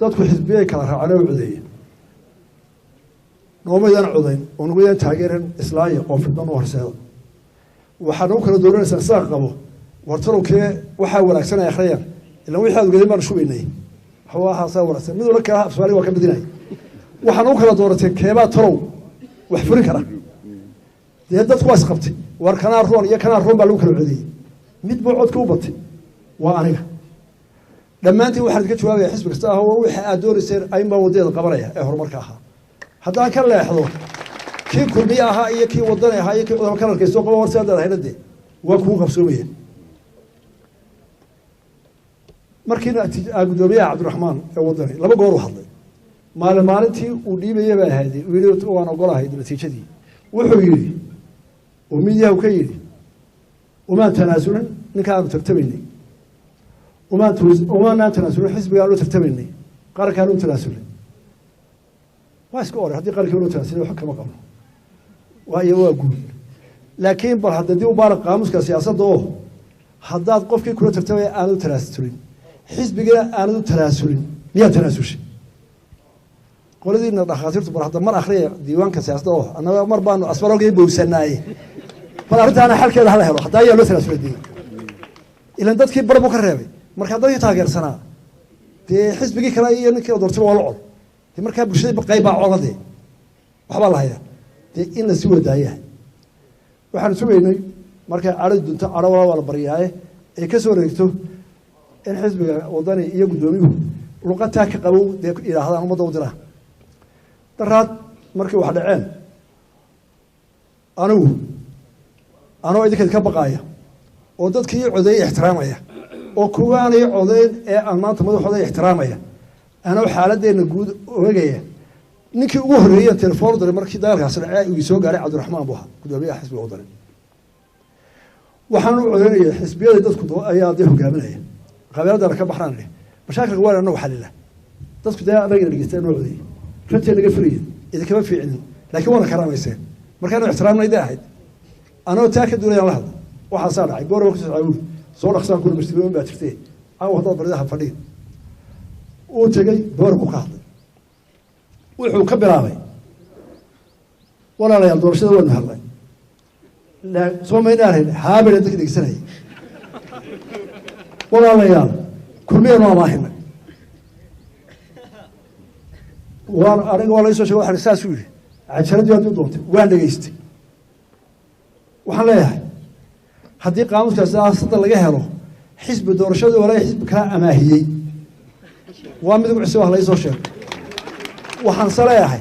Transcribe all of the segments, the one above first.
Dadku xisbiyay kala raaceen oo codeeya. Noomaydaan codayn oo naguydaan taageeran islaaya oo fidman u horseeda. Waxaa nagu kala dooranaysaa sidaa qabo wartalowkee waxaa wanaagsan ay akhriyaan, ilan wixii aad ogeedeen baanu shubaynay. Waxaasaa wanaagsan mid wala kala af Soomaaliga waa ka badinaya. Waxaa nagu kala doorateen keebaa talow wax furin kara. Dee dadku waa isqabtay, war kanaa roon iyo kanaa roon baa lagu kala codeeyey. Mid buu codka u batay, waa aniga. Dhammaantiin waxaan idinka jawaabaya, xisbi kasta ah oo wixii aad doonayseen ayun baa waddadeeda qabanaya ee horumarka ahaa. Haddaan ka leexdo, kii Kulmiye ahaa iyo kii Wadani ahaa iyo kii cudama kalarkaysto qaba, war sidaad ahayna dee waa kugu qabsoomaya. Markii guddoomiyaha Cabdiraxmaan ee Wadani laba goor u hadlay, maalin maalintii uu dhiibaya bay ahayd, uu yidhi waan ogolahay natiijadii. Wuxuu yidhi oo midiyahu ka yidhi, umaan tanaasulin ninka aanu tartamaynay, umaanaan tanaasulin xisbiga aanu tartamaynay, qarankaan u tanaasulin. Waa iska oray. Haddii qarankii loo tanaasulay, wax kama qabno, waayo waa guul. Laakiin bal hadda dib u baara qaamuuska siyaasadda oo haddaad qofkii kula tartamaya aanad u tanaasulin, xisbigina aanad u tanaasulin, miyaa tanaasushay? Qoladiina dhakhaatiirtu bal hadda mar akhriya diiwaanka siyaasadda oo annaga mar baanu asbarogii bowsanaaye. Bal arrintaana xalkeeda hala helo. Haddaa ayaa loo tanaasulay dee, ilan dadkii bar buu ka reebay. Markaa dadkii taageersanaa dee xisbigii kale iyo ninkii doortay waa la col. De markaa bulshada qayb baa cola, dee waxbaa la hayaa dee in la sii wadaayahay. Waxaanu sugaynay markay cadhadi dunto, cadho wala waa la baryaaye, ay ka soo wareegto in xisbiga Wadani iyo guddoomiyuhu luqataa ka qabow dee yidhaahdaan ummadda u diraan. Daraad markii wax dhaceen, anigu anoo idinka idinka baqaaya oo dadkii codeeyey ixtiraamaya oo kuwaanay codeyn ee aan maanta madaxooda ixtiraamaya, anoo xaaladdeena guud oegaya, ninkii ugu horreeyen telefoon u diray markii dagaalkaasi dhacee uu soo gaaray Cabdiraxmaan buu ahaa, guddoomiyaha xisbiga Wadani. Waxaan u codeynaya xisbiyada dadku ayaa dee hogaaminaya qabiiladana ka baxnaan idhi, mashaakilka waa anagu xalila. Dadku dee anagina dhegeysta noo codeeyey, rajay naga filayeen, idinkama fiicinin, laakiin waana karaamayseen. Markaanu ixtiraamnayday ahayd. Anoo taa ka duulayaan la hadla, waxaasaa dhacay, gooraba kusoo caawuri soo dhaqsaan kuna mashtuuman baa jirtee, caawa haddaad baridaha fadhiya. Uu tegey, boor buu ka hadlay. Wuxuu ka bilaabay, walaalayaal, doorashada waanu hadlay, soo maynaan hayn haabena dadka dhegeysanayay. Walaalayaal, Kulmiyaanu amaahinay, waan aniga waa laga soo shegay. Waxaan saasuu yidhi, cajaladii haddii doontay waan dhegeystay. Waxaan leeyahay, haddii qaamuuska siyaasadda laga helo xisbi doorashadii hore xisbi kala amaahiyey, waa mid ugu cusub ah laga soo sheego. Waxaan se leeyahay,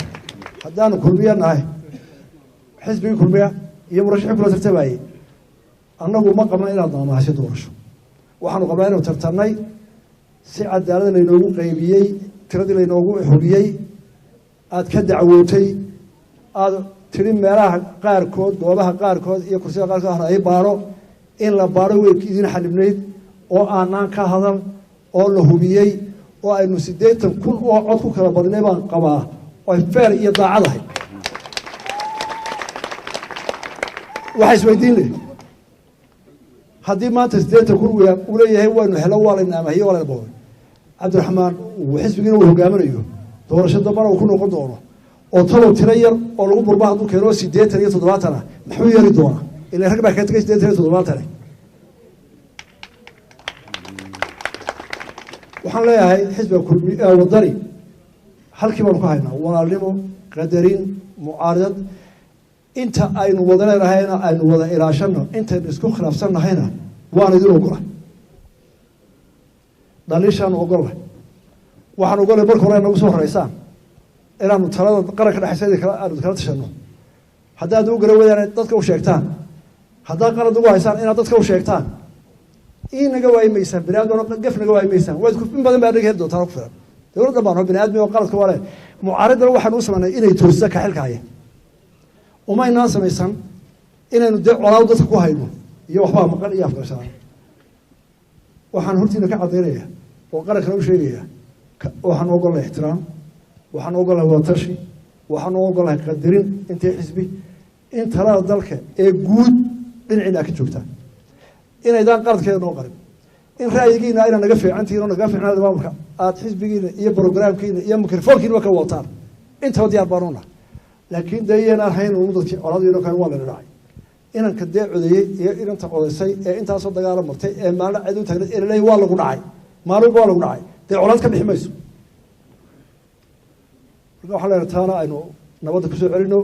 haddaanu Kulmiya nahay, xisbigii Kulmiya iyo murashaxii kula tartamayey, annagu ma qabna inaad maamahasho doorasho. Waxaanu qabnaa inuu tartamnay, si cadaalada laynoogu qaybiyey, tiradii laynoogu hubiyey, aad ka dacwootay, aada tiri meelaha qaarkood, goobaha qaarkood iyo kursiyada qaarkood hana ay baaro, in la baaro way idin xalibnayd oo aanaan ka hadal oo la hubiyey oo aynu 80,000 oo cod ku kala badnay baan qabaa oo ay feer iyo daacad ahayd. Waxaa isweydiin leh, haddii maanta 80,000 uu leeyahay waynu helo, waa layna amahiye, waa layna boobay, Cabdiraxmaan xisbigiina uu hogaaminayo, doorasho dambana uu ku noqon doono, oo talow tiro yar oo lagu burba hadduu keeno 80 iyo 70 ah, muxuu yeeli doonaa? Ila rag baa kaga tegay 80 iyo 70. Waxaan leeyahay, xisbiga Kulmi Wadani halkii baanu ka haynaa walaalnimo, qadarin, mucaaridad. Inta aynu wada leenahayna aynu wada ilaashano, intaynu isku khilaafsan nahayna waan idin ogola, dhaliishaanu ogolnay. Waxaan ogolnay marka hore nagu soo horeysaan inaanu talada qaranka dhexaysa idin kala aanu kala tashano. Haddaad u gara wadaan dadka u sheegtaan, haddaad qalad ugu haysaan inaad dadka u sheegtaan, inaga waayi maysaan bini aadmi, gaf naga waayi maysaan. Waad in badan baa naga heli doontaan ku filan. Dowladdan baan bini aadmi oo qaladka waa le. Mucaaridana waxaanu u samaynay inay toosisa ka xilka haya. Umaynaan samaysan inaynu dee colaad dadka ku hayno iyo waxbaa maqan iyo afgashaan. Waxaan hortiina ka caddaynaya oo qarankana u sheegaya, waxaan ogolnahay ixtiraam, waxaan ogolnahay wadatashi, waxaan ogolnahay qadarin intay xisbi in talada dalka ee guud dhinaciina ka joogtaan, inaydaan qaladkeeda noo qarin. In ra'yigiina ayna naga fiicantihiin oo naga fiicnaada maamulka aada xisbigiina iyo programkiina iyo microfoonkiinaba ka wataan, intaba diyaar baanuna. Laakiin dee iyanaan hayn unu dadkii colaadiino kale waa layna dhacay. Inanka dee codeeyey iyo inanta codaysay ee intaasoo dagaala martay ee maalin cid u tagnay ee laleeyahy waa lagu dhacay, maalinba waa lagu dhacay, dee colaad ka bixi mayso. Marka waxaan leenahay taana aynu nabadda kusoo celino.